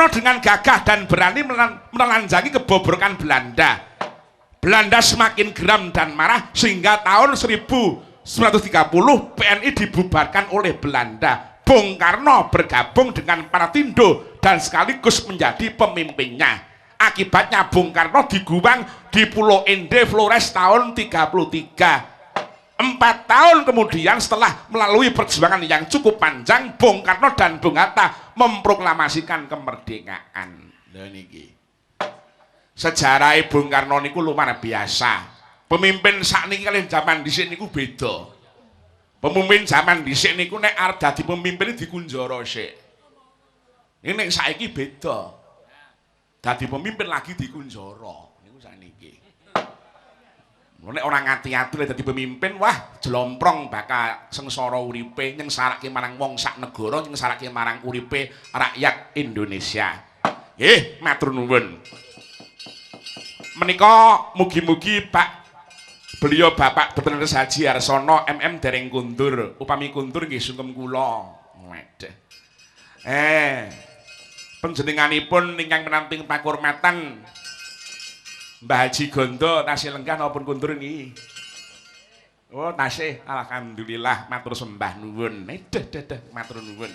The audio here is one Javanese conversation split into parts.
Karno dengan gagah dan berani menelanjangi kebobrokan Belanda. Belanda semakin geram dan marah sehingga tahun 1930 PNI dibubarkan oleh Belanda. Bung Karno bergabung dengan Partindo dan sekaligus menjadi pemimpinnya. Akibatnya Bung Karno diguwang di Pulau Ende, Flores tahun 33. 4 tahun kemudian setelah melalui perjuangan yang cukup panjang, Bung Karno dan Bung Hatta memproklamasikan kemerdekaan. Lha niki. Sejarah Bung Karno niku luar biasa. Pemimpin sakniki kalih zaman dhisik niku beda. Pemimpin zaman dhisik niku nek arep dadi pemimpin dikunjara sik. Ini nek saiki beda. Dadi pemimpin lagi dikunjara niku sakniki. Nek ora ngati-ati lek dadi pemimpin, wah jlomprong bakal sengsara uripe, nyengsarake marang wong sak negara, nyengsarake marang uripe rakyat Indonesia. Nggih, matur nuwun. Menika mugi-mugi Pak beliau Bapak Drs. Haji Harsono MM dereng kundur. Upami kundur nggih sungkem kula. Waduh. Panjenenganipun ingkang menamping pakurmatan Mbah Haji Gondo tasih lenggah napa pun kundur niki? Oh, tasih. Alhamdulillah, matur sembah nuwun. Deh deh deh, matur nuwun.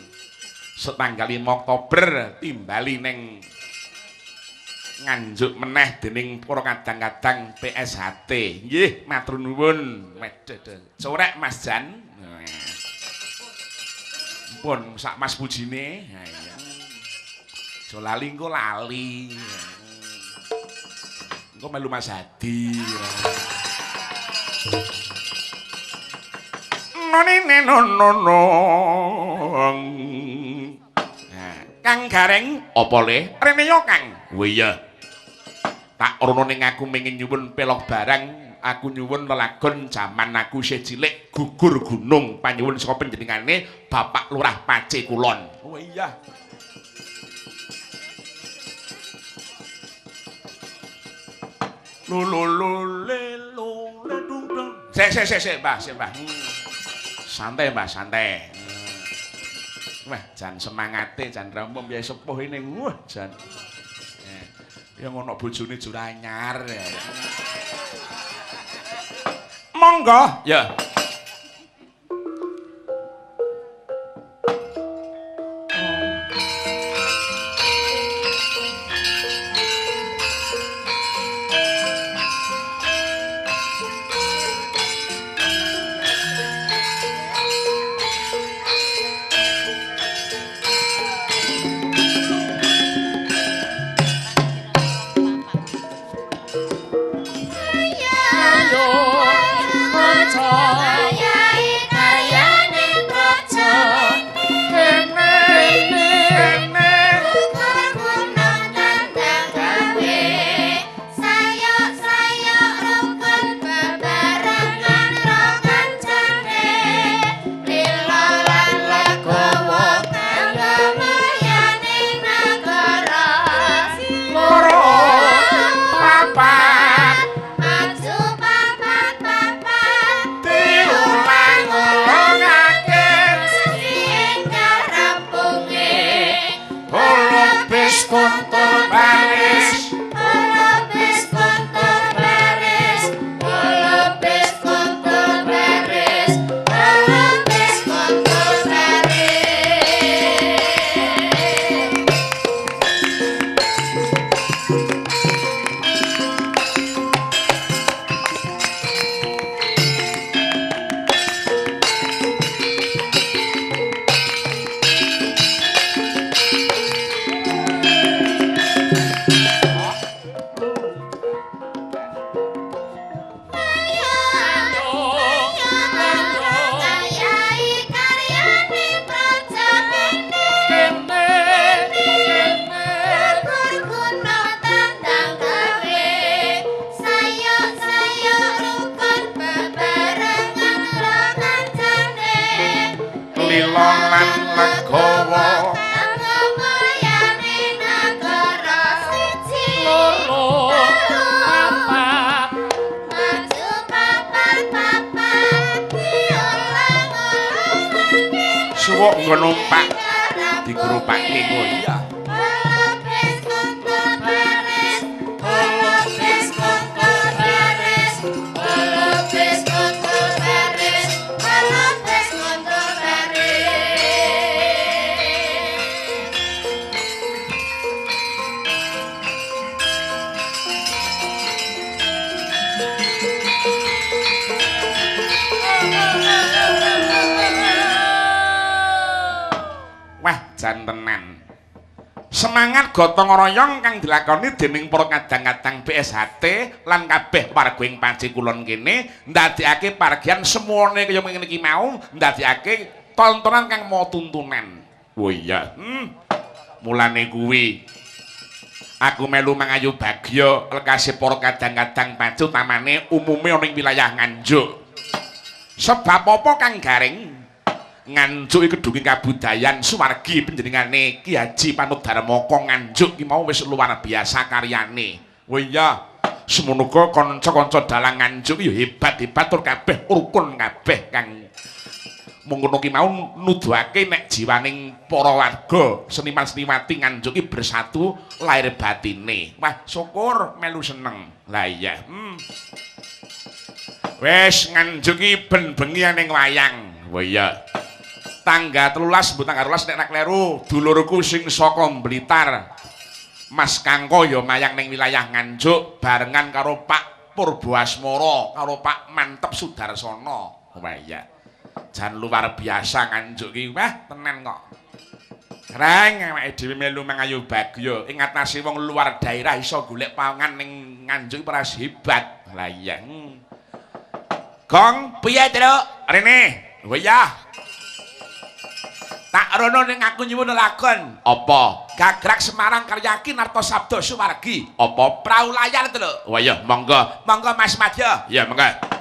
Setanggal 5 Oktober timbali ning Nganjuk meneh dening para kadang-kadang PSHT. Nggih, matur nuwun. Deh deh. Corek Mas Jan. Pun sak Mas pujine. Ha iya. Aja lali engko lali. Engko melu Mas Hadi. Nonine nono. Kang Gareng apa le? Rene yo Kang. Oh iya. Tak rono ning aku mengin nyuwun pelok barang, aku nyuwun lelagon jaman aku isih cilik gugur gunung panyuwun saka panjenengane Bapak Lurah Pace Kulon. Oh iya. Lu lu lu le lu le dung dung. Sik sik sik sik, Mbah, sik Mbah. Santai Mbah, santai. Wah, jan semangate jan rampung biasa sepuh ini. Wah, jan. Ya ngono bojone jur anyar. Monggo, ya. Suwuk nggo numpak digrupake ngono iya. jan tenan. Semangat gotong royong kang dilakoni dening para kadang-kadang PSHT lan kabeh warga ing Pace Kulon kene ndadekake pargian semone kaya ngene iki mau ndadekake tontonan kang mau tuntunan. Oh iya. Mulane kuwi aku melu mangayu bagya lekase para kadang-kadang Pace utamane umume ana ing wilayah Nganjuk. Sebab apa Kang Gareng? Nganjuk iki kedunging kabudayan suwargi panjenengane Ki Haji Panut Darmoko Nganjuk ki mau wis luar biasa karyane. Oh iya, semono uga kanca-kanca dalang Nganjuk ya hebat-hebat tur kabeh rukun kabeh kang mung ngono ki mau nuduhake nek jiwaning para warga seniman-seniwati Nganjuk ki bersatu lahir batine. Wah, syukur melu seneng. Lah iya. Wis Nganjuk ki ben bengi ning wayang. Oh iya. Tanggal 13 mbok tanggal 12 nek ra kleru dulurku sing saka Blitar Mas Kangko ya mayang ning wilayah Nganjuk barengan karo Pak Purbo Asmoro karo Pak Mantep Sudarsono. Wah iya. Jan luar biasa Nganjuk ki. Wah tenan kok. Reng awake dhewe melu mangayu bagya ing atase wong luar daerah iso golek pangan ning Nganjuk ora hebat. Lah iya. Gong piye, Truk? Rene. Oh iya. Tak rono ning aku nyuwun lakon. Apa? Gagrak Semarang karya Ki Nartosabdo Suwargi. Apa? Prau layar to lho. Oh iya, monggo. Monggo Mas Madya. Iya, monggo.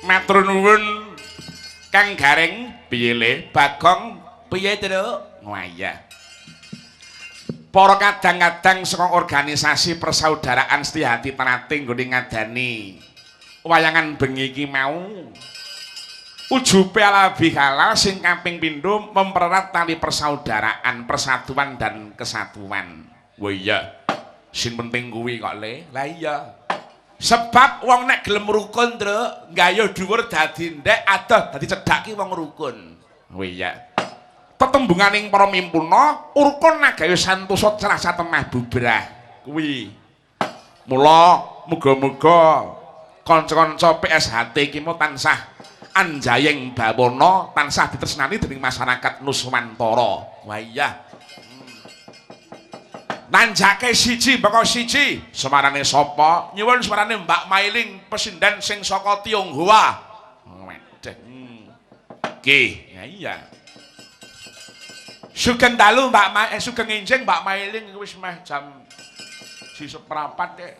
Matur nuwun Kang Gareng, piye le Bagong, piye Truk? Wah. Para kadang-kadang saka organisasi persaudaraan Setia Hati Terate nggone ngadani wayangan bengi iki mau ujube alabi halal sing kaping pindho mempererat tali persaudaraan, persatuan dan kesatuan. Wah iya, sing penting kuwi kok le. Lah iya. Sebab wong nek gelem rukun, Truk, nggayuh dhuwur dadi ndek, adoh dadi cedhak ki wong rukun. Oh iya. Tetembunganing para mimpuna rukun nagawe santosa cerah satemah bubrah. Kuwi. Mula muga-muga Kanca-kanca PSHT iki mau tansah anjayeng bawana, tansah ditresnani dening masyarakat Nuswantara. Wah iya. Nanjake siji baka siji, semarane sapa? Nyuwun semarane Mbak Mailing pesinden sing saka Tionghoa. Wedeh. Nggih, ya iya. Sugeng dalu Mbak sugeng enjing Mbak Mailing wis meh jam 1:15 kek.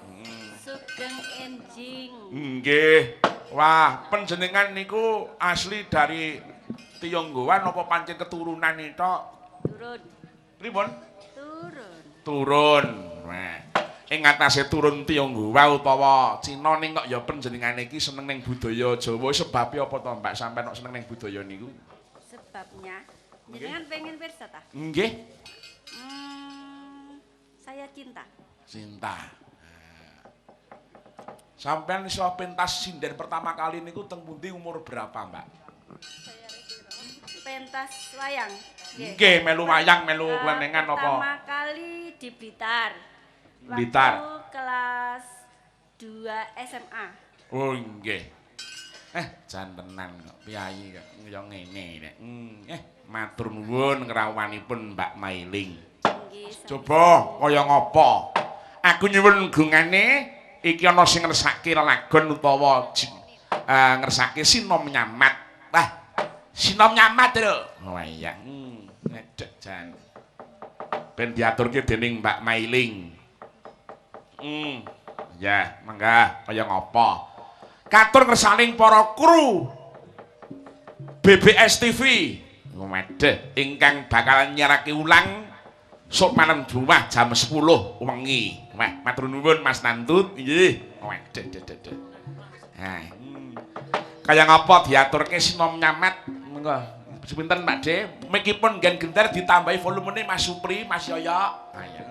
Sugeng enjing. Nggih. Wah, panjenengan niku asli dari Tionghoa napa pancen keturunan itu? Turun. Pripun? Turun. Turun. Wah. Ing atase turun Tionghoa utawa Cina ning kok ya panjenengane iki seneng ning budaya Jawa. Sebabe apa to, Mbak? Sampeyan kok seneng ning budaya niku? Sebabnya jenengan pengen pirsa ta? Nggih. Saya cinta. Cinta. Sampeyan iso pentas sinden pertama kali niku teng pundi, umur berapa, Mbak? Pentas wayang. Nggih, melu wayang, melu klenengan apa? Pertama kali di Blitar. Blitar. Waktu kelas 2 SMA. Oh, nggih. Jan tenan kok piyayi kok ya ngene nek. Matur nuwun ngrawuhanipun Mbak Mailing. Nggih. Coba kaya ngapa? Aku nyuwun gungane iki ana sing ngersake lelagon utawa ngersake sinom nyamat. Wah, sinom nyamat lho. Oh iya. Ngedek jan. Ben diaturke dening Mbak Mailing. Ya, mangga kaya ngapa? Katur ngersaning para kru BBS TV. Ngedeh ingkang bakalan nyarake ulang sok malam Jumat jam 10 wengi. Wah, matur nuwun Mas Nantut. Nggih. Wedeh, deh, deh, deh. Nah, kaya ngapa diaturke sinom nyamat? Monggo. Sepinten Pak De? Mikipun nggen genter ditambahi volumene Mas Supri, Mas Yoyo. Ayo.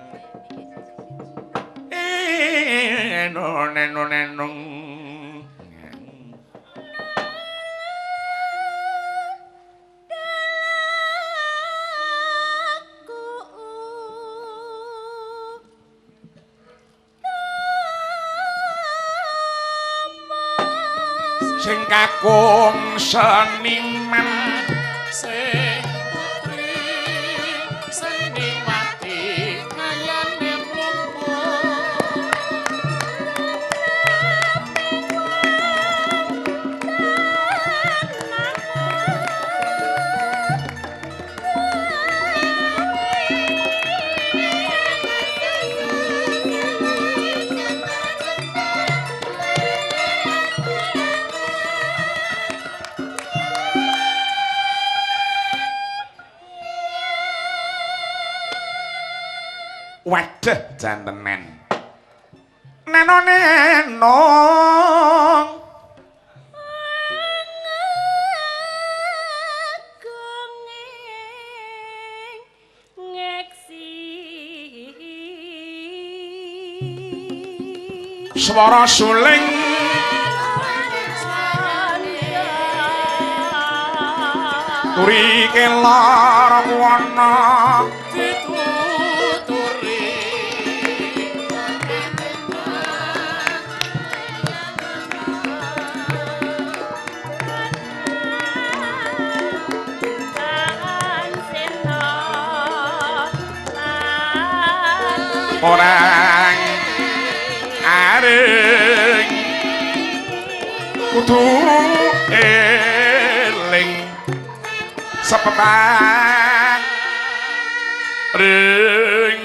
Eno neno nenong. Sing kakung seniman, sing putri seniwati kayane mlumpuk. Waduh, jan tenan. Neno nenong. Swara suling turi kelor wana dituturi. Orang aring kudu eling sepetak ring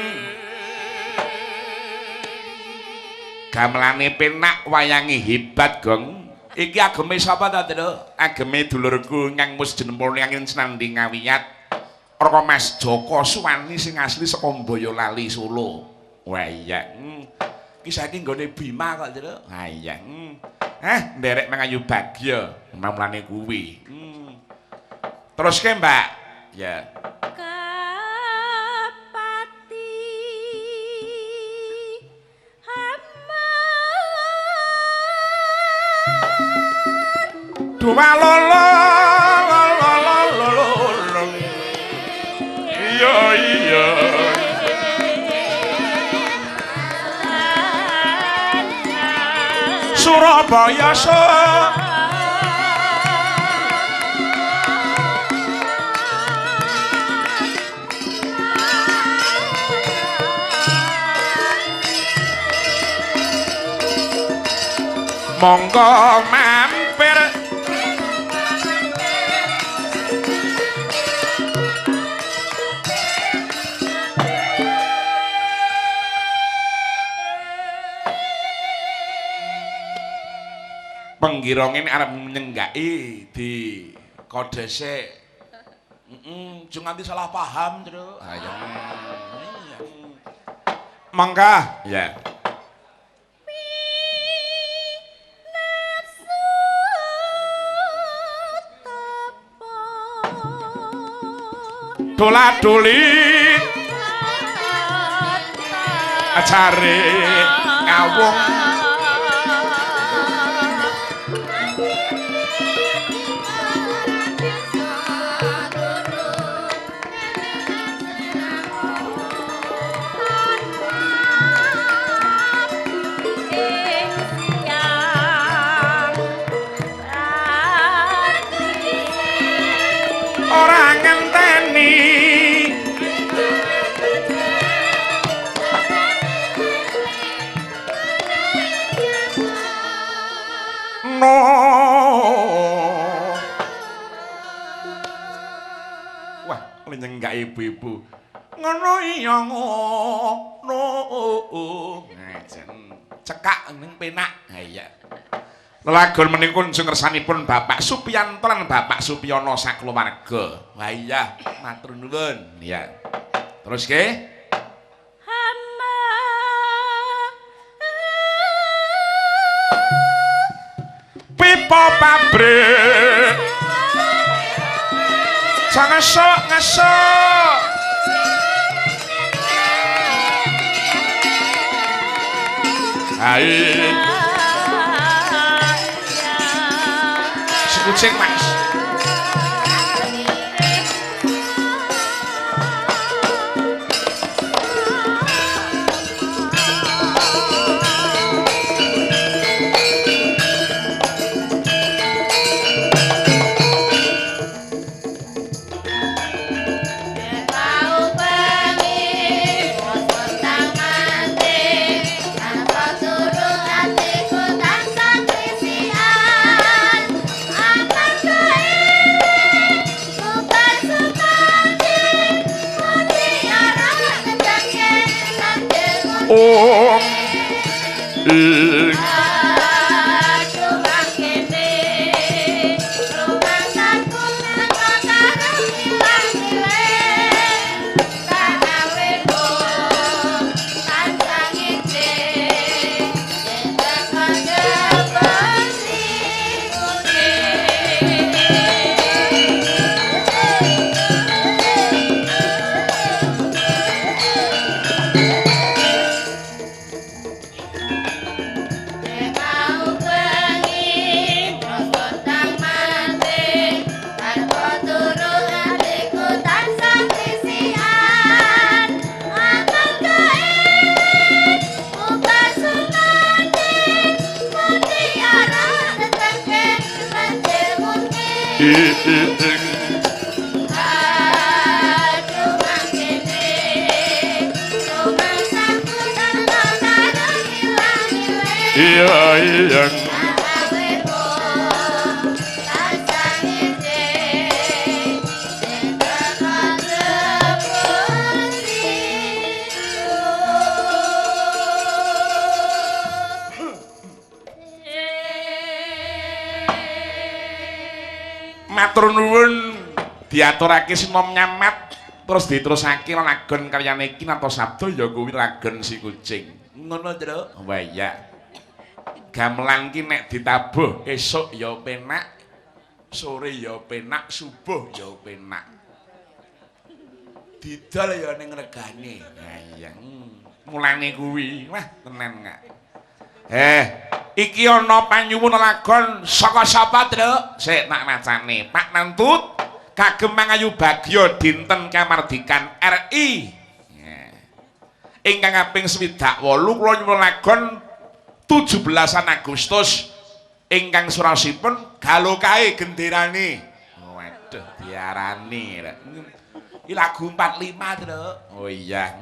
gamelane penak wayange hebat gong. Iki ageme sapa ta, Truk? Ageme dulurku Kang Mus Jenempone Angin Senanding Ngawiyat Raka Mas Joko Suwani sing asli saka Boyolali Solo. Wah iya. Iki saiki nggone Bima kok, Truk. Ha iya. Nderek mangayu bagya mamlane kuwi. Teruske, Mbak. Ya. Kapati hamar Dua lolo lolo lolo lolo. Iya iya. Surabaya monggo mampir penggirong ini arep nyenggaki di kodese. Heeh, nganti salah paham, Truk. Ayo. Mangga. Ya. Dola-doli acare kawung ora ngenteni no. Wah, nyenggak ibu-ibu. Ngono iya ngono. Ngajen cekak ning penak. Ha iya. Lelagon menika kunjung ngersanipun Bapak Supianto lan Bapak Supiyono sakeluwarga. Wah iya, matur nuwun. Iya. Terus ke? Pipa pabrik. Sangesuk ngesuk. Hai. Kucing Mas. Om ing iya iya. Matur nuwun diaturake sinom nyamat terus diterusake lagon karyane iki Nata Sabda ya kuwi lagon si kucing. Ngono, Truk. Wah iya. Gamelan ki nek ditabuh esuk ya penak, sore ya penak, subuh ya penak. Didol ya ning regane. Ha iya. Mulane kuwi. Wah, tenan gak. Iki ana panyuwun lagon saka sapa, Truk? Sik tak wacane. Pak Nantut kagem mangayu bagya dinten kamardikan RI. Ingkang kaping 68 kula nyuwun lagon 17-an Agustus ingkang surasipun galokae genderane. Waduh, diarani rek. Iki lagu 45, Truk. Oh iya.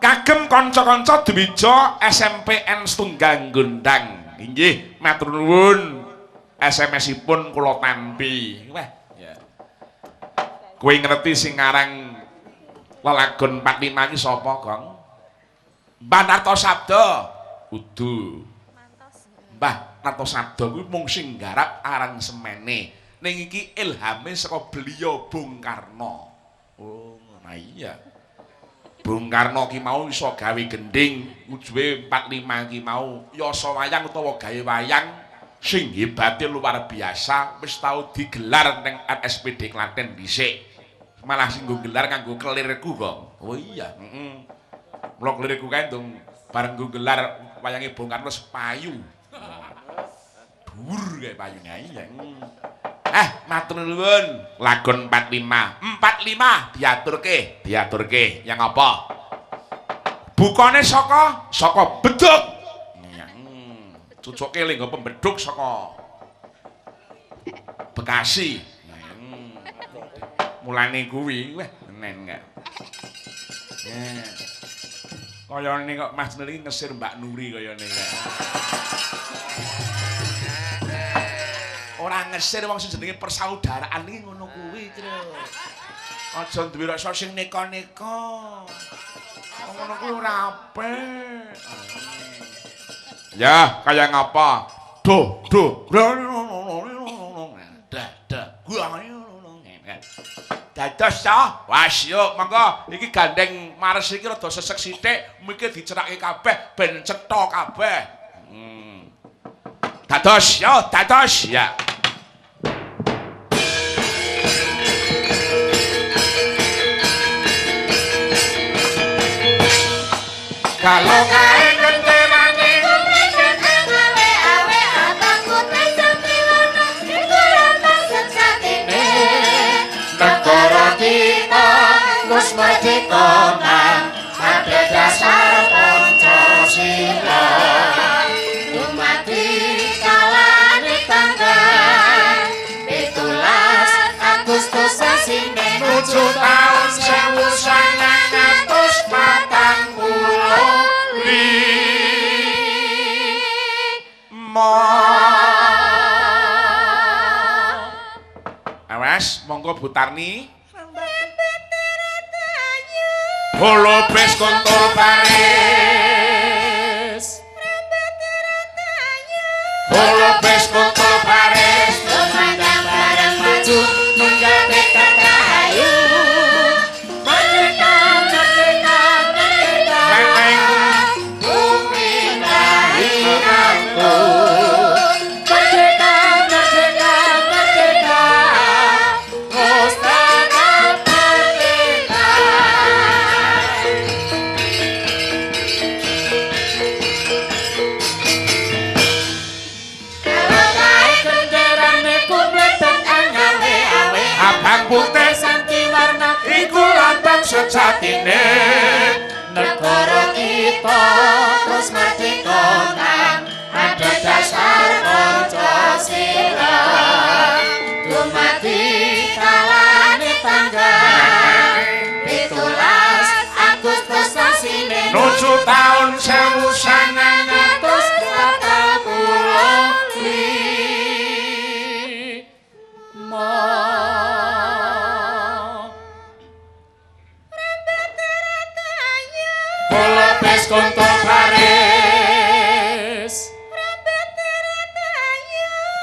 Kagem kanca-kanca Dwija SMPN Setunggal Gondang. Inggih, matur nuwun. SMS-ipun kula tampi. Wah, ya. Kowe ngerti sing ngarang lelagon 45 iki sapa, Gong? Mbah Nartosabdo. Kudu. Mbah Nartosabdo kuwi mung sing nggarap aransemene. Ning iki ilhame saka beliau Bung Karno. Oh, nah iya. Bung Karno ki mau iso gawe gending ujuwe 45 ki mau yasa wayang utawa gawe wayang sing hebate luar biasa, wis tau digelar ning RSPD Klaten dhisik. Malah sing nggo gelar nganggo kelirku kok. Oh iya, heeh. Mula kelirku kae ndung bareng nggo gelar wayange Bung Karno wis payu. Dhuwur kae payune iya. Matur nuwun. Lagon 45. 45 diaturke, diaturke. Yang apa? Bukane saka saka beduk. Cucuke lenggo pembeduk saka Bekasi. Mulane kuwi wah nen gak. Kayane kok Mas Nuri ngesir Mbak Nuri kayane kok. Ora ngesir wong sing jenenge persaudaraan iki ngono kuwi, Tru. Aja duwe rasa sing neka-neka. Wong ngono kuwi ora apik. Ya, kaya ngapa? Do, do. Dah, dah. Gua dados ta? Wes yuk, monggo iki gandeng Mars iki rada sesek sithik, mikir dicerake kabeh ben cetha kabeh. Dados yo, dados ya. Kalau kae genderane awe-awe abang putih sampiwono iku lambang sejatine negara kita wis merdeka nang adhedhasar Pancasila. Dumadi kalane tanggal 17 Agustus sasine nuju taun 1945. Awas, monggo Bu Tarni. Bolo bes kontol baris. Bolo bes kontol baris. Tumandang bareng maju nunggal tekad rahayu. Merdeka, merdeka, merdeka. Bumi kelahiranku. Merdeka, merdeka, merdeka. Pustaka merdeka. Kalau kae genderane kumlebet angawe-awe. Abang putih santi warna iku lambang sejatine Negara kita terus merdeka nang adhedhasar Pancasila. Dumadi kalane tanggal 17 Agustus sasine nuju taun 1945. Bolo bes kontol baris.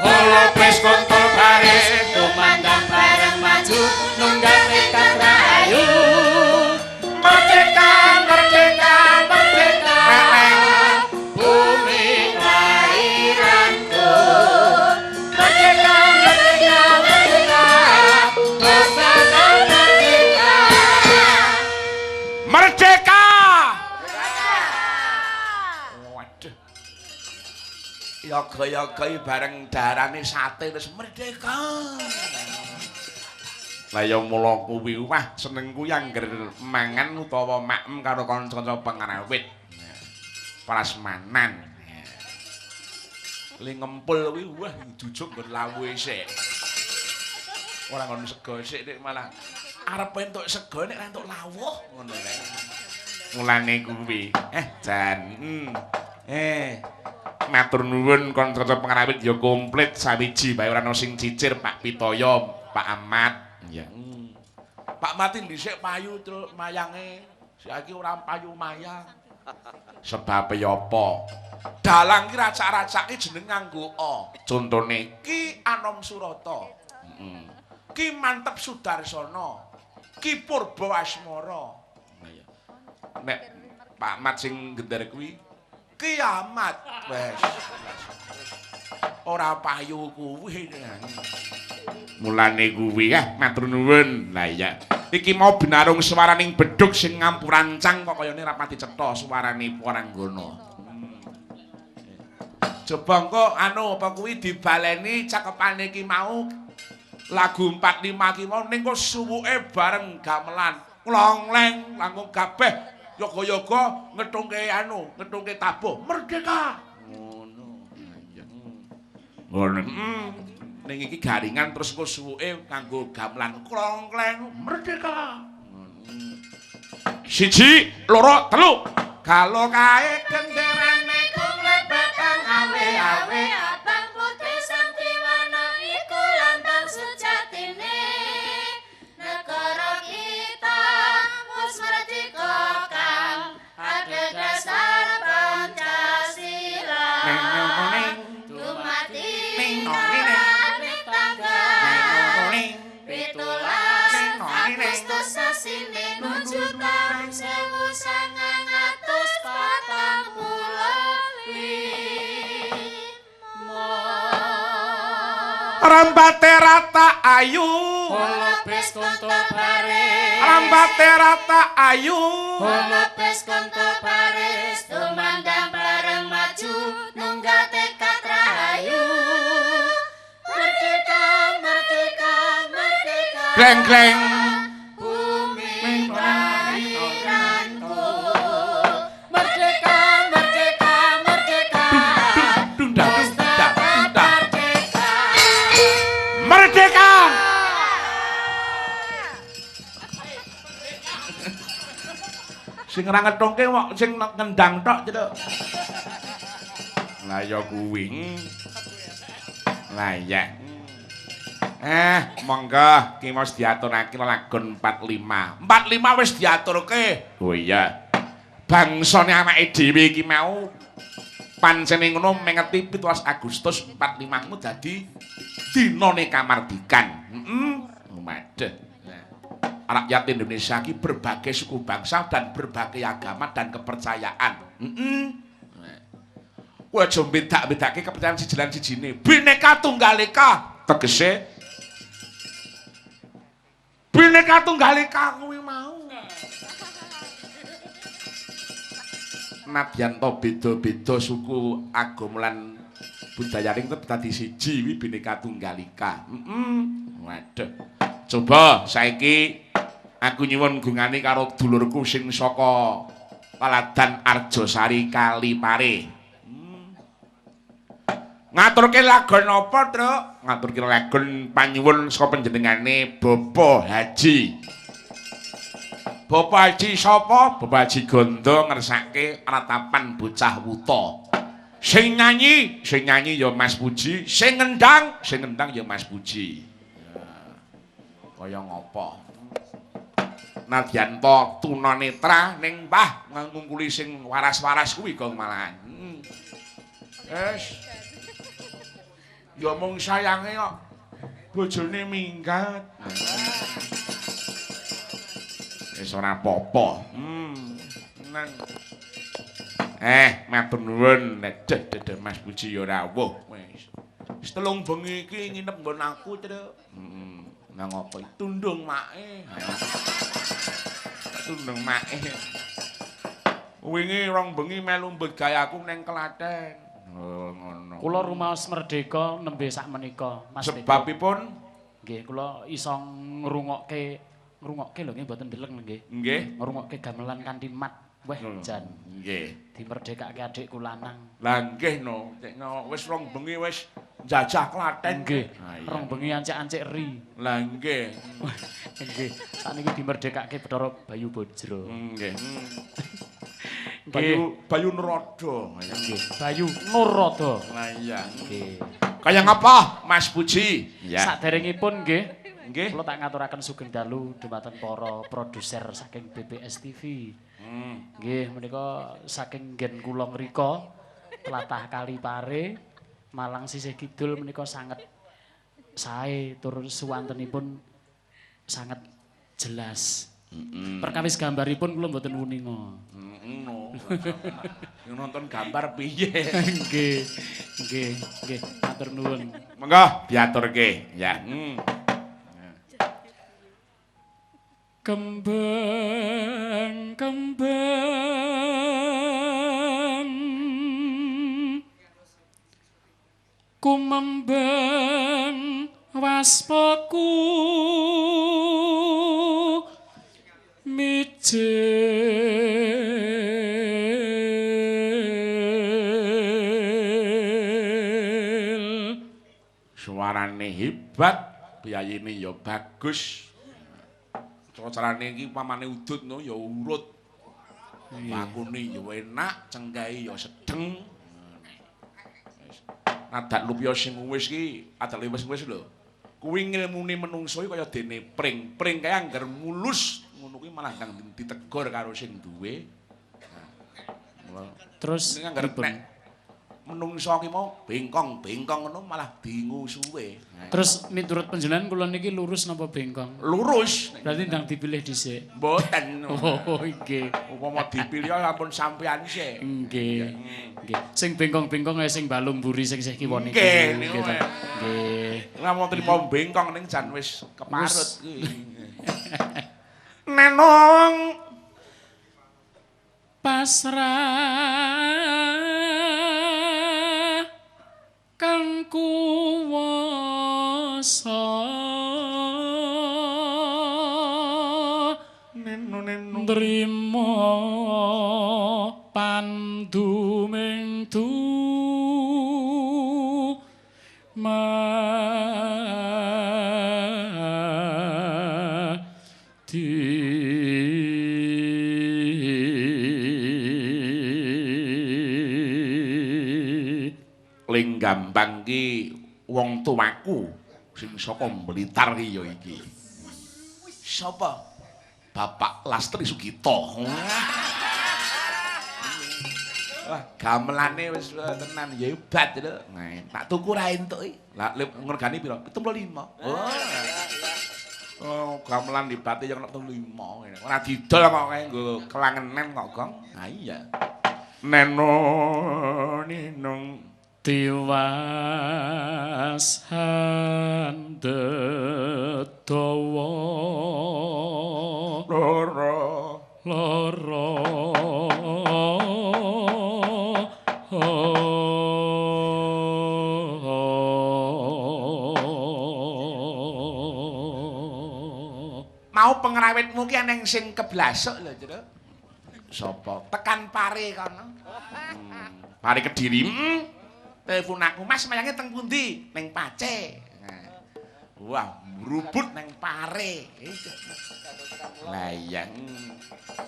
Bolo bes kontol baris. Tumandang bareng maju nunggal tekad rahayu. Merdeka, merdeka, merdeka. Bumi kelahiranku. Merdeka, merdeka, merdeka. Pustaka merdeka. Merdeka. Waduh. Yoga-yoga bareng darane sate wis merdeka. Lah ya mula kuwi wah senengku angger mangan utawa maem karo kanca-kanca pengrawit. Prasmanan. Le ngempul kuwi wah jujuk nggon lawuhe sik. Ora nggon sego sik nek malah arep entuk sego nek ora entuk lawuh ngono kae. Mulane kuwi. Jan. Matur nuwun kanca-kanca pengrawit ya komplit sawiji bae ora ana sing cicir Pak Pitoyo, Pak Ahmad. Iya. Pak Mati dhisik payu truk mayange. Saiki ora payu mayang. Sebabe apa? Dalang ki racak-racake jeneng nganggo a. Contone Ki Anom Surata. Heeh. Ki Mantep Sudarsana. Ki Purba Asmara. Iya. Nek Pak Mat sing gender kuwi kiamat. Wes. Ora payu kuwi. Mulane kuwi ah matur nuwun. Lah iya. Iki mau binarung swaraning bedhug sing ngampurancang kok kayane rapati cetha swarane Waranggana. Coba engko anu apa kuwi dibaleni cakepane iki mau lagu 45 iki mau ning kok suwuke bareng gamelan. Klongleng langkung kabeh yoga-yoga ngetungke anu, ngetungke tabuh merdeka. Ngono. Iya. Ngono. Ning iki garingan terus engko suwuke nganggo gamelan klongkleng merdeka. Siji, loro, telu. Galo kae genderane ku mlebet awe-awe abang putih santiwana iku lambang sejatine negara kita wis merdeka kang adhedhasar Pancasila. Dumadi tanggal 17 Agustus sasine nuju taun 1945. Rambate rata ayu, Holopes konto baris. Rambate rata ayu, Holopes konto baris, tumandang bareng maju, nunggal tekad rahayu. Merdeka, merdeka, merdeka. Kleng kleng. Bumi kelahiranku. Merdeka, merdeka, merdeka. Dunda dunda dunda. Merdeka. Merdeka. Sing ora ngetungke kok sing ngendang tok cethuk. Lah ya kuwi. Lah iya. Monggo ki wis diaturake lagon 45. 45 wis diaturke. Oh iya. Bangsane awake dhewe iki mau pancene ngono mengeti 17 Agustus 45 ku dadi dinane kamardikan. Heeh. Madheh. Rakyat Indonesia ki berbagai suku bangsa dan berbagai agama dan kepercayaan. Heeh. Kowe aja bedak-bedake kepercayaan siji lan sijine. Bhinneka Tunggal Ika tegese Bhinneka Tunggal Ika kuwi mau. Nadyan to beda-beda suku agama lan budayaning tetep dadi siji kuwi Bhinneka Tunggal Ika. Heeh. Waduh. Coba saiki aku nyuwun gungane karo dulurku sing saka Paladan Arjosari Kalipare. Ngaturke lagon apa, Truk? Ngaturke lagon panyuwun saka panjenengane Bapak Haji. Bapak Haji sapa? Bapak Haji Gondo ngersake ratapan bocah wuta. Sing nyanyi ya Mas Puji, sing ngendang ya Mas Puji. Kaya ngopo? Nadyan to tunanetra ning mbah ngungkuli sing waras-waras kuwi gong malahan. Wis. Ya mung sayange kok bojone minggat. Wis ora apa-apa. Nang. Matur nuwun. Deh Mas Puji ya rawuh. Wis. Wis telung bengi iki nginep nggon aku, Truk. Heeh. Nang apa? Tundung make. Tundung make. Wingi rong bengi melu mbet gawe aku nang Klaten. Oh, ngono. Kula rumaos merdeka nembe sak menika, Mas. Sebabipun nggih kula iso ngrungokke lho nggih mboten ndeleng nggih. Nggih. Ngrungokke gamelan kanthi mat. Weh jan. Nggih. Dimerdekake adikku lanang. Lah nggih no, cekno wis rong bengi wis njajah Klaten. Nggih. Rong bengi ancik-ancik ri. Lah nggih. Nggih. Sakniki dimerdekake Bathara Bayu Bajra. Nggih. Bayu Nurada. Nggih. Bayu Nurada. Lah iya. Nggih. Kaya ngapa Mas Puji? Ya. Saderengipun nggih. Nggih. Kula tak ngaturaken sugeng dalu dumateng para produser saking BBS TV. Nggih, menika saking nggen kula ngrika tlatah Kalipare Malang sisih kidul menika sanget sae tur suwantenipun sanget jelas. Perkawis gambaripun kula mboten wuninga. No. Nonton gambar piye? Nggih. Nggih, nggih, matur nuwun. Monggo diaturke, ya. Kembang kembang kumembang waspaku mijil. Suarane hebat, piyayine ya bagus. Carane iki pamane udut no ya urut. Lakune ya enak, cengkahe ya sedeng. Nadak lupya sing wis iki, adak wis wis lho. Kuwi ngilmune menungso iki kaya dene pring. Pring kae angger mulus ngono kuwi malah ndang ditegor karo sing duwe. Terus angger nek menungso ki mau bengkong-bengkong ngono malah bingung suwe. Terus miturut panjenengan kula niki lurus napa bengkong? Lurus. Berarti ndang dipilih dhisik. Mboten. Oh nggih. Upama dipilih ampun sampeyan sik. Nggih. Nggih. Sing bengkong-bengkong kaya sing balung mburi sing sih kiwa niku. Nggih. Nggih. Ora mau trimo bengkong ning jan wis keparut kuwi. Nenong pasrah kang kuwasa nrimo panduming du Ling Gambang ki wong tuaku sing saka Blitar ki ya iki. Sapa? Bapak Lastri Sugito. Wah, gamelane wis tenan ya hebat lho. Nah, tak tuku ra entuk iki. Lah ngregani pira? 75. Oh. Oh, gamelan hebate ya kena 75. Ora didol kok kae nggo kelangenan kok, Gong. Ha iya. Neno ninung tiwas handhet dawa loro loro Mau pengrawitmu ki eneng sing keblasuk lho, Jero. Sapa? Tekan pare kono. Pare Kediri. Telepon aku, Mas mayange teng pundi? Ning Pace. Wah, mrubut neng pare. Lah iya.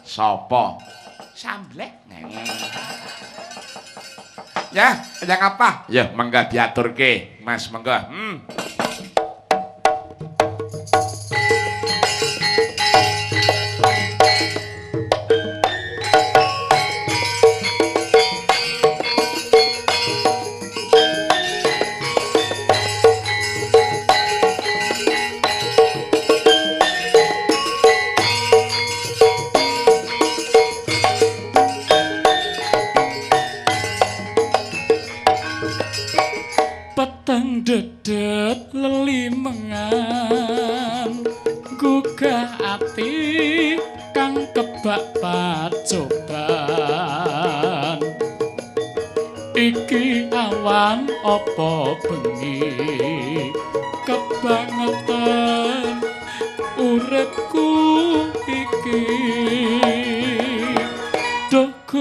Sapa? Samblek. Ya, yang apa? Ya, mangga diaturke, Mas, mangga. Peteng dedet lelimengan gugah ati kang kebak pacoban iki awan apa bengi kebangetan uripku iki.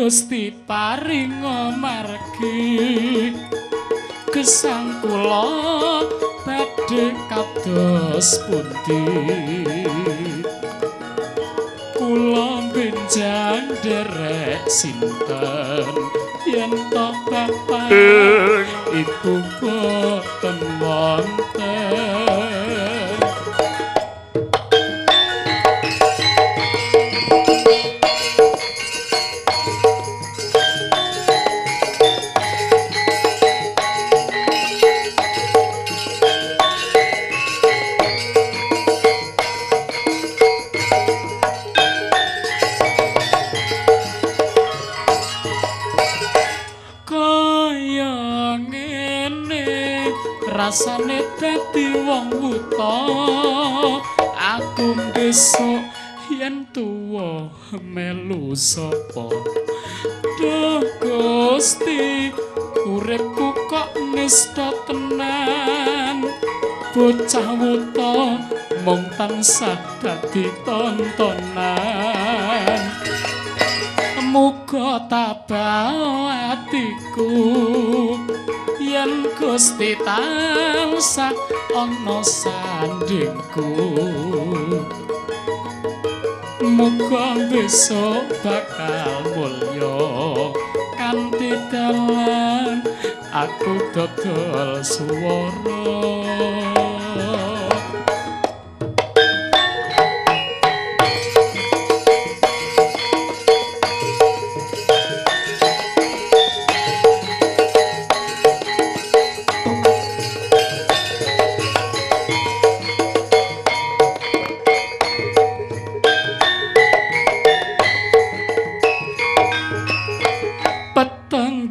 Gusti paringa margi gesang kula badhe kados pundi kula benjang nderek sinten yen to bapak ibu boten wonten. Rasane dadi wong wuta aku besok yen tuwa melu sapa. Duh Gusti uripku kok nista tenan bocah wuta mung tansah dadi tontonan. Muga tabah atiku yen Gusti tansah ana sandingku. Muga besok bakal mulya kanthi dalan aku dodol swara.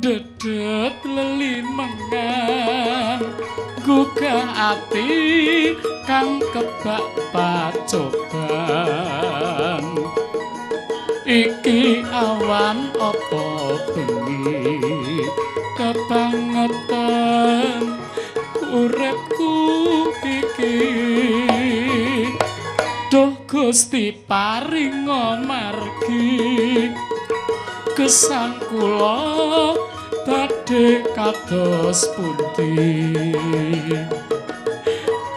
Dedet lelimengan gugah ati kang kebak pacoban. Iki awan apa bengi kebangetan uripku iki. Duh Gusti paringa margi gesang kula badhe kados pundi.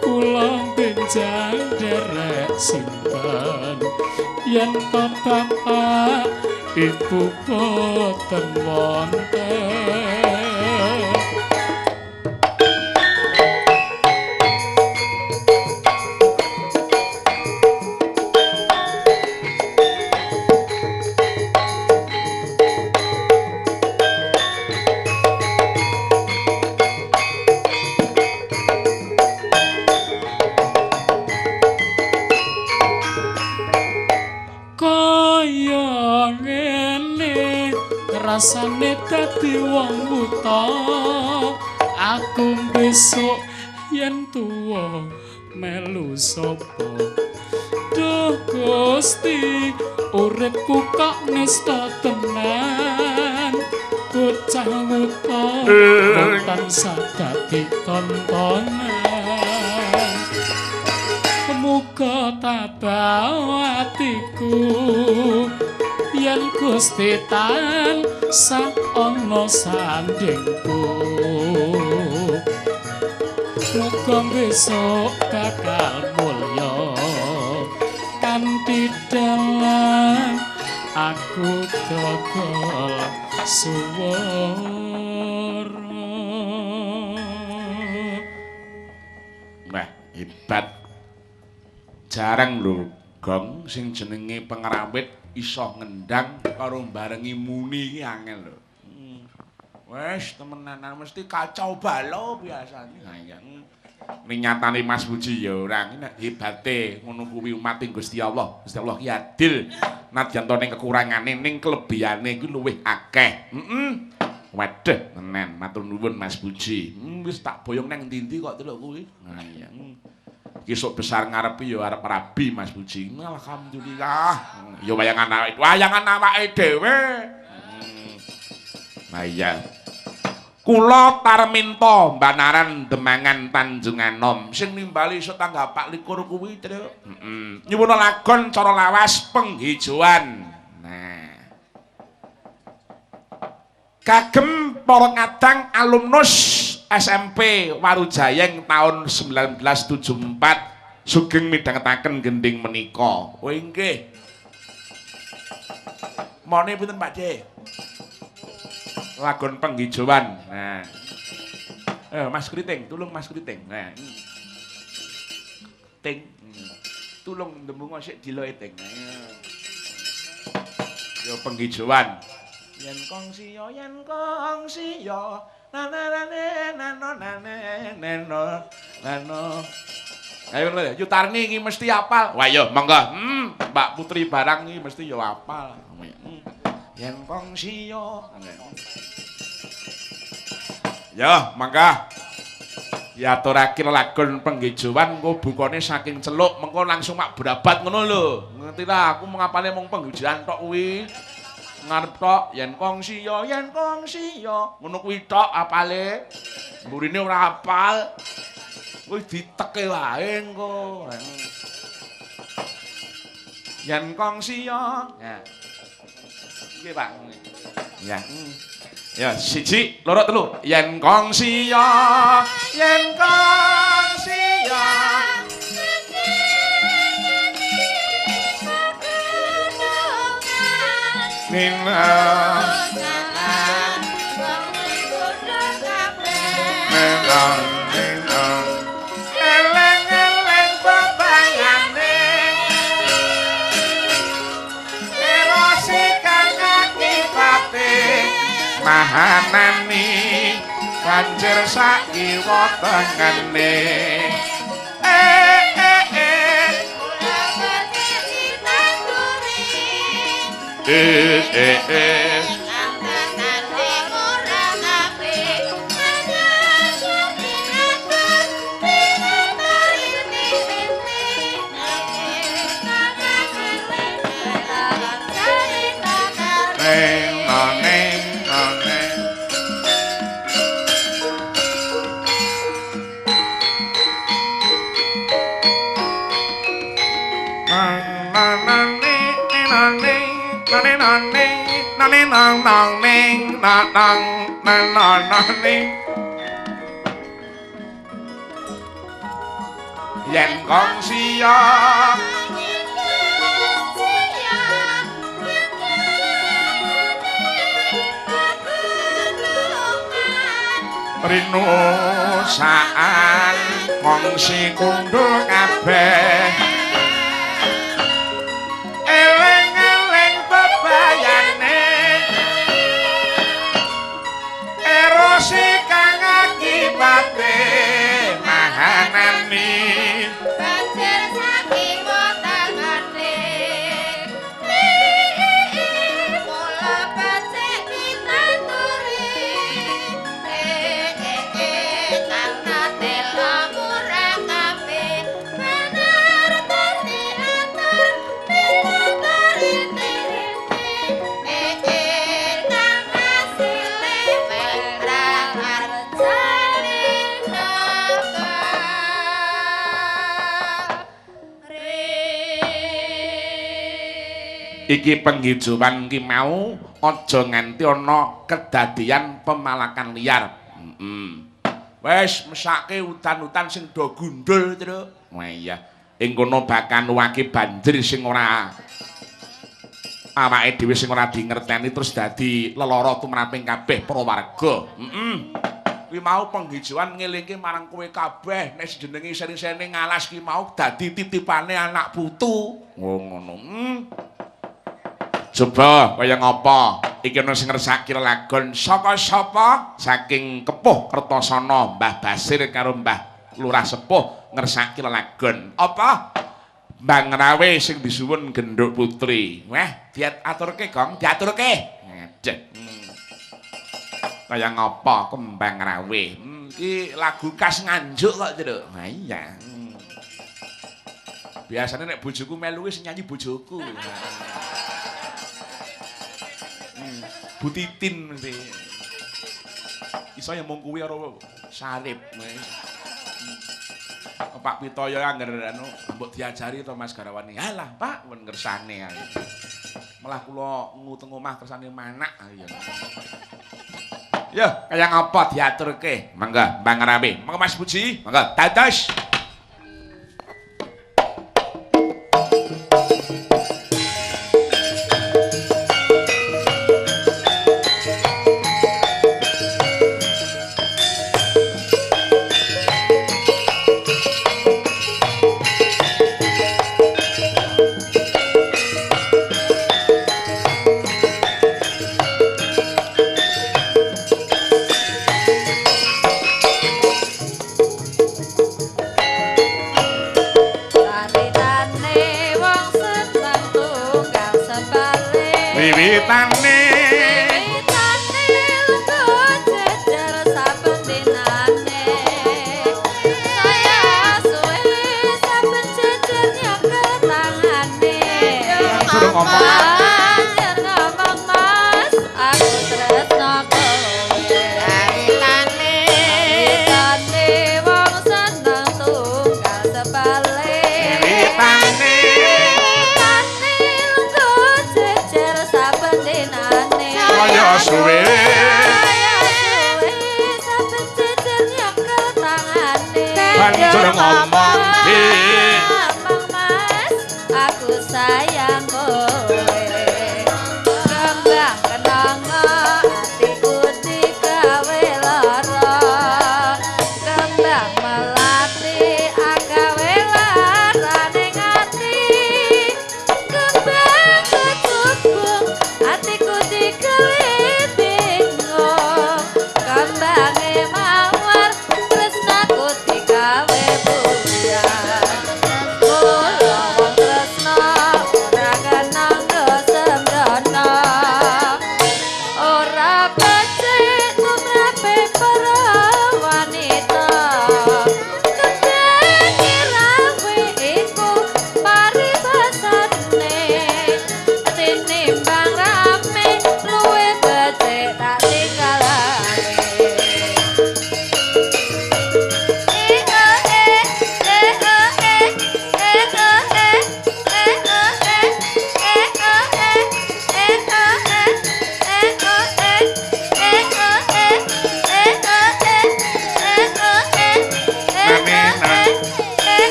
Kula benjang nderek sinten yen to bapak ibu boten wonten. Rasane dadi wong wuta aku besok yen tuwa melu sapa. Duh Gusti uripku kok nista tenan bocah wuta mung tansah dadi tontonan. Muga tabah atiku yen Gusti tansah ana sandingku. Muga besok bakal mulya kanthi dalan aku dodol suwara. Wah, hebat. Jarang lho Gong sing jenenge pengrawit iso ngendang karo barengi muni iki angel lho. Wes temenanan mesti kacau balau biasane. Ha iya. Ning nyatane Mas Puji ya ora nek hebate ngono kuwi umat ing Gusti Allah. Gusti Allah ki adil. Nadyan to ning kekurangane ning kelebihane kuwi luwih akeh. Heeh. Waduh tenan matur nuwun Mas Puji. Wis tak boyong nang ndi-ndi kok delok kuwi. Ha iya. Kisuk besar ngarepe ya arep rabi Mas Puji. Alhamdulillah. Ya wayangan awake, wayangan awake dhewe. Nah iya. Kula Tarminto Banaran Demangan Tanjunganom sing nimbali iso tanggal 24 kuwi, Truk. Heeh. Nyuwun lagon cara lawas penghijauan. Nah. Kagem para ngadang alumnus SMP Warujayeng tahun 1974 sugeng midhangetaken gending menika. Oh inggih. Mone pinten Pak De? Lagon penghijauan. Nah. Mas Kriting, tulung Mas Kriting. Nah. Ting. Tulung ndembung sik diloke ting. Yo penghijauan. Yen kongsiyo na na na na na na na na. Ayo ngono ya, Yutarni iki mesti apal. Wah yo monggo. Mbak Putri barang iki mesti yo apal. Yen kongsiyo. Yo monggo. Diaturake lagon penghijauan engko bukane saking celuk mengko langsung mak brabat ngono lho. Ngerti ta aku mengapale mung penghijauan tok kuwi. Ngarep tok yen kongsiyo ngono kuwi tok apale. Mburine ora apal. Kuwi diteke wae engko. Yen kongsiyo. Ya. Nggih, Pak. Ya. Ya, 1, 2, 3. Yen kongsiyo, yen kongsiyo. Nina nina eleng-eleng bebayane erosi kang akibate mahanani banjir sakiwa tengene. Yen kongsiyo rinusaan kongsi kundul kabeh eleng-eleng bebayane erosi kang akibate mahanani banjir saking wetengane mula becik pitaturi karena tela murah kabeh bener dadi atur pitaturi kang asile perang arjane iki penghijauan ki mau aja nganti ana kedadian pemalakan liar. Wis mesake udan-udan sing do gundul, Truk. Wah iya, ing kono bakal nuwake banjir sing ora awake dhewe sing ora dingerteni terus dadi lelara tumraping kabeh para warga. Kuwi mau penghijauan ngelingke marang kowe kabeh nek jenenge sering-sering ngalas ki mau dadi titipane anak putu. Oh ngono. Coba kaya ngapa? Iki ana sing ngersake lelagon saka sapa? Saking Kepuh Kertasana, Mbah Basir karo Mbah Lurah Sepuh ngersake lelagon. Apa? Mbang Rawe sing disuwun Genduk Putri. Wah, diaturke, Gong, diaturke. Ngedek. Kaya ngapa Kembang Rawe? Iki lagu khas Nganjuk kok, Truk. Ha iya. Biasane nek bojoku melu wis nyanyi bojoku. Bu Titin mesti. Iso ya mung kuwi karo Sarip. Pak Pitoyo angger anu mbok diajari to Mas Garawani. Halah, Pak, men ngersane ae. Malah kula nguteng omah kersane manak ya. Ya, kaya ngapa diaturke? Mangga, Mbang Rame. Mangga Mas Puji, mangga dados. Wiwitane Wiwitane lungguh jejer saben dinane. Saya suwe saben jejer nyekel tangane. Suruh ngomong. Banjur ngomong Mas, aku tresno kowe. Wiwitane Wiwitane wong seneng tunggal sebalik. Wiwitane Wiwitane lungguh jejer saben dinane. Kaya suwe. Kaya suwe saben jejer nyekel tangane. Banjur ngomong Dik. Ngomong Mas, aku sayang kowe. Kembang kenanga atiku digawe lara. Kembang melati agawe larane ati. Kembang kecubung atiku digawe bingung. Kembange mawar tresnaku digawe buyar. Kula wong tresna ora kena sembrono. Ora becik tumrape para wanita. Kembang rawe iku paribasane. Tinimbang rame luwih becik tak tinggalake.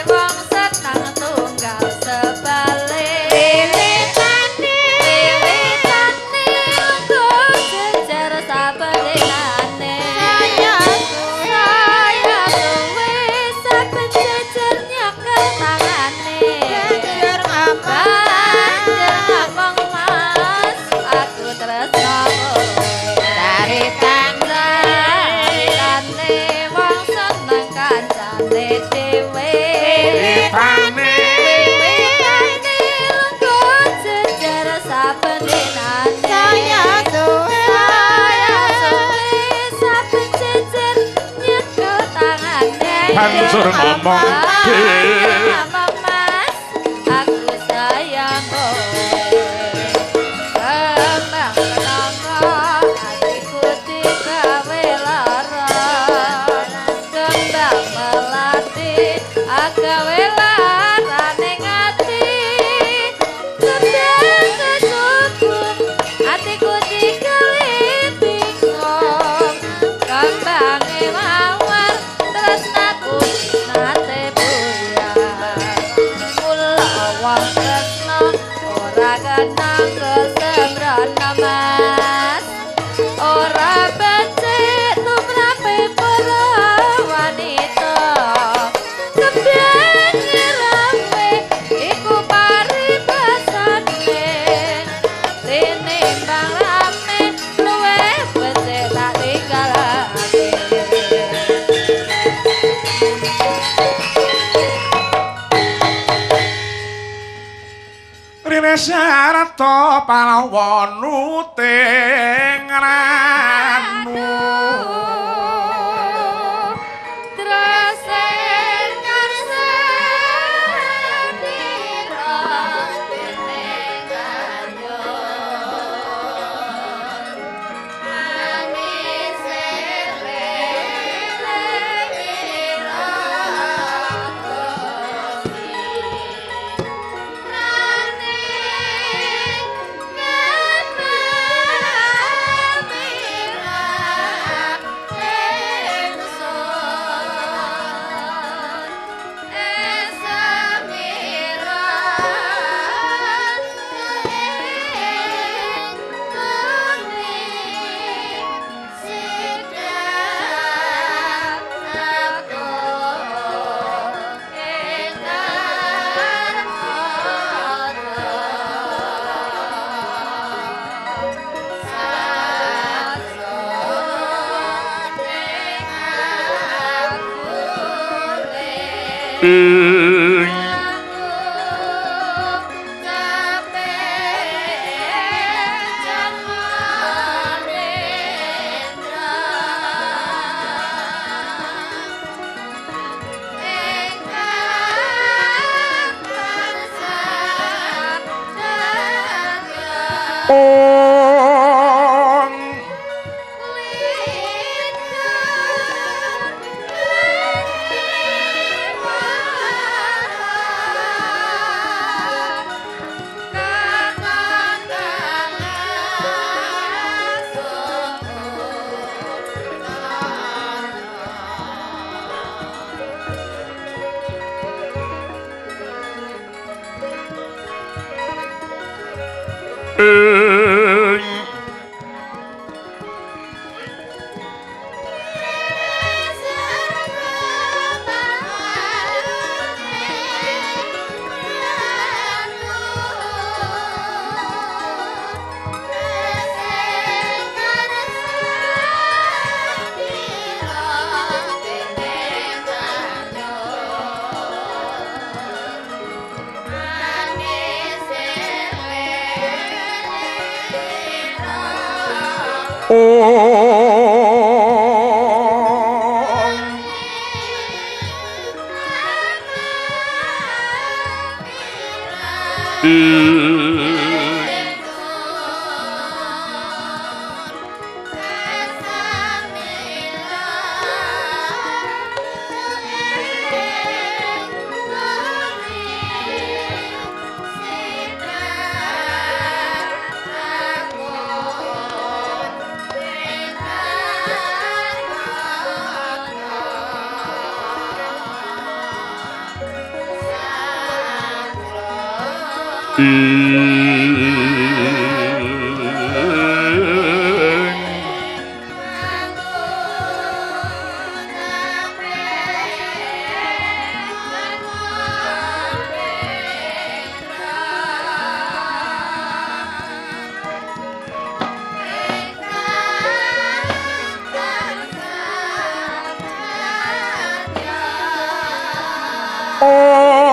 Wong seneng tunggal sebalik. Wiwitane wiwitane lungguh jejer saben dinane. Saya suwe saben jejer nyekel tangane. Banjur ngomong Banjur ngomong Mas, aku tresno kowe. Taritane Taritane wong seneng kancane dhewe. Wiwitane Wiwitane lungguh jejer saben dinane. Saya suwe Saya suwe saben jejer nyekel tangane. Banjur ngomong Banjur Dik. ngomong Mas, aku sayang kowe. Kembang kenanga atiku digawe lara. Kembang melati agawe larane ati. Kembang kecubung atiku digawe bingung. Kembange mawar tresnaku nate buyar. Mula wong tresna ora kena sembrono Mas. Ora becik tumrape para wanita. Kembang rawe iku paribasane. Tinimbang rame luwih becik tak tinggalake. Rene sarata palawa nuting ranu. Ing Ong ing Ong ing ing Ong Ong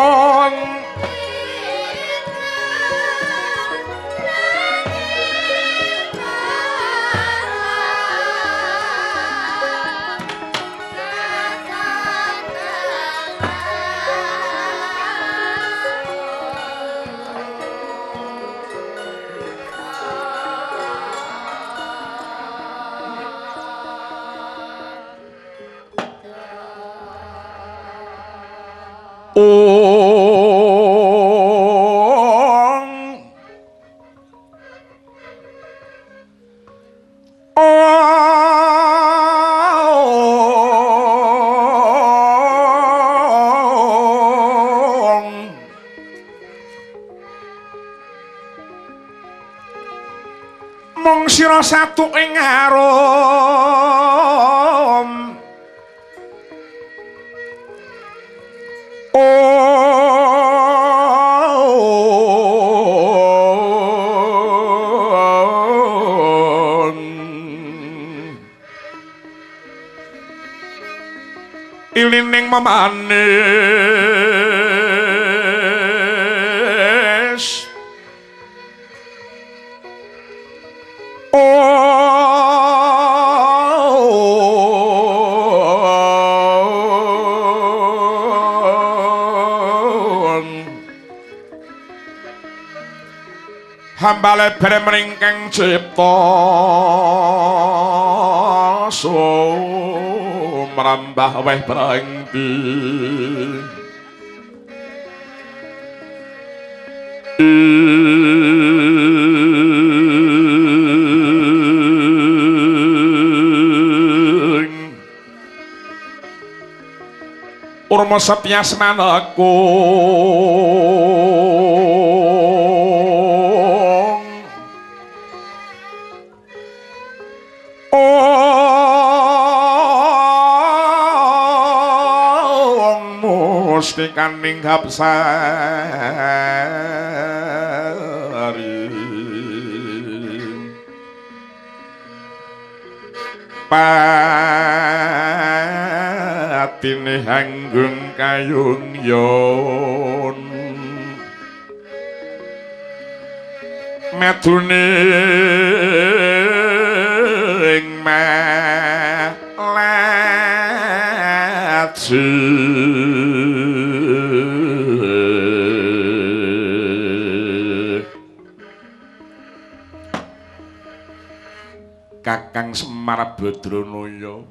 Ong Mung sira satu ing arum. Ong Ilining memanis Ong Hamba lebar mringkeng cipta sumrambah weh prangti. Ing Urma setya semanaku Ong mustikaning hapsari Sejatine hanggung kayung yon madune ing malaji. Kakang Semar Badranaya,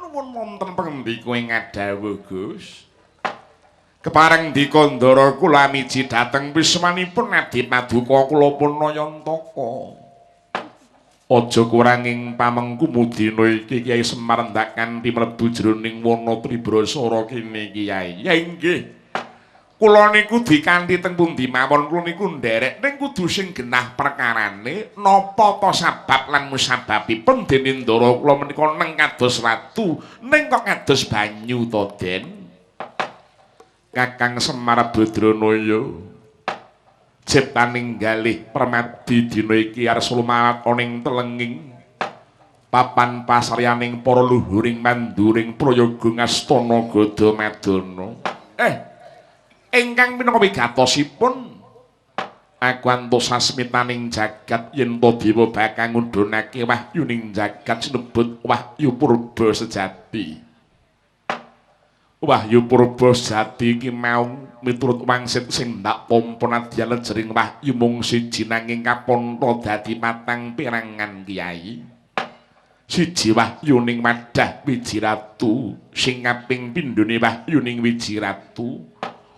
nuwun wonten pangendika ing ngadhawuh Gus. Kepareng ndika ndara kula miji dhateng wismanipun Adi Paduka kula pun nayantaka. Aja kuranging pamengku mudina iki Kyai Semar ndak kanthi mlebu jroning wana Tribrasara kene Kyai. Ya inggih. Kula niku dikanthi teng pundi mawon kula niku nderek ning kudu sing genah perkarane napa ta sabab lan musababipun dene ndara kula menika neng kados watu ning kok kados banyu to Den. Kakang Semar Badranaya ciptaning galih permadi dina iki arsa lumarat ning telenging papan pasaryaning para luhuring manduring prayoga ngastana Gada Madana. Ingkang minangka wigatosipun aku antos sasmitaning jagat yen ta dewa bakal ngundhunake wahyuning jagat sinebut wahyu purba sejati. Wahyu purba sejati iki mau miturut wangsit sing ndak tampa nadyan lejering wahyu mung siji nanging kapontha dadi patang perangan Kyai. Siji wahyuning wadah Wijiratu sing kaping pindhone wahyuning Wijiratu.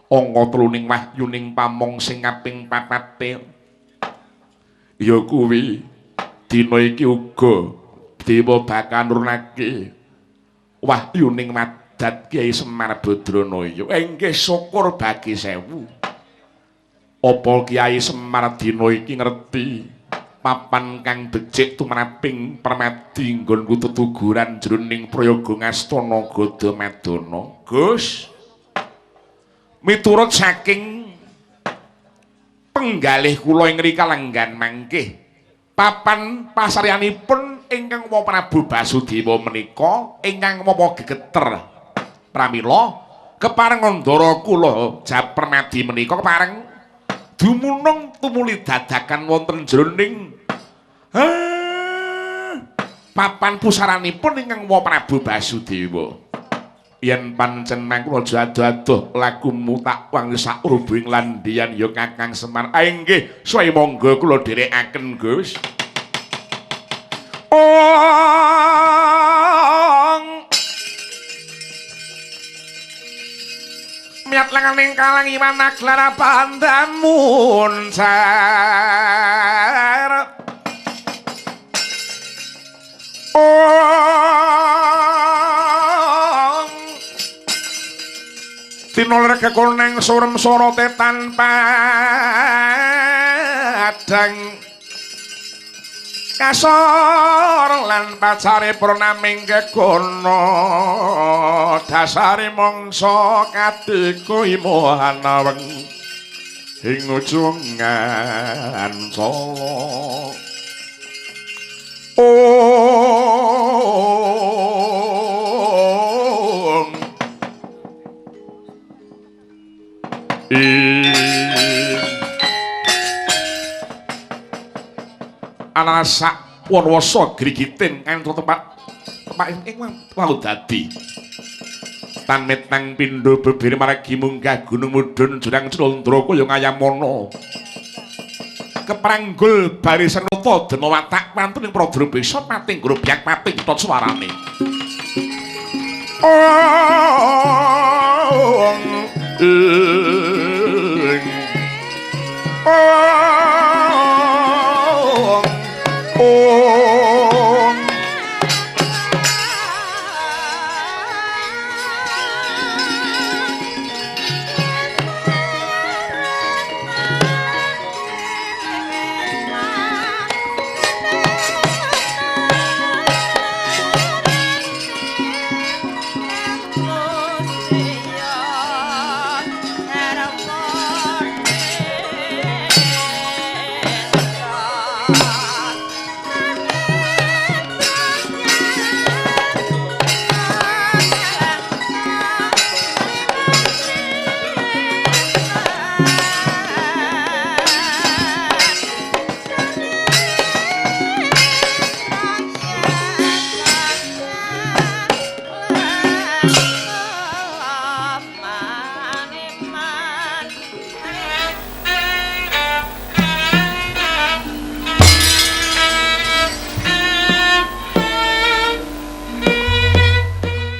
Angka teluning wahyuning pamong sing kaping papate ya kuwi dina iki uga dewa bakal nurunake wahyuning madat Kyai Semar Badranaya. Inggih syukur bagi sewu. Apa Kyai Semar dina iki ngerti papan kang becik tumraping permadi nggonku tetuguran jroning prayoga ngastana Gada Madana? Gus, miturut saking penggalih kula ing mrika lenggan mangkih papan pasaryanipun ingkang Wama Prabu Basudewa menika ingkang wama gegeter pramila kepareng ndara kula Japermadi menika kepareng dumunung tumuli dadakan wonten jroning papan pusaranipun ingkang Wama Prabu Basudewa. Yen pancen mangkono aja adoh-adoh lakumu tak wang sak rubuhing landian ya Kakang Semar. Inggih, suwe monggo kula dherekaken Gus. Ong miat lenganing kalang iman aglara pandamun car. Ong tinoler kekoneng surem sorote tanpa padang kasor lan pacare purnaming kekono dasare mangsa kadeka imohanaweng ing ujungan sala. Ong ana sak wanwasa grigitin kanthi tempat tempat ing wau dadi tan metang pindho bebir margi munggah gunung mudhun jurang clondra kaya ngayamana kepranggul barisan nata dena watak wantun ing Pradrubesa pating grobyak pating tot suarane. Ong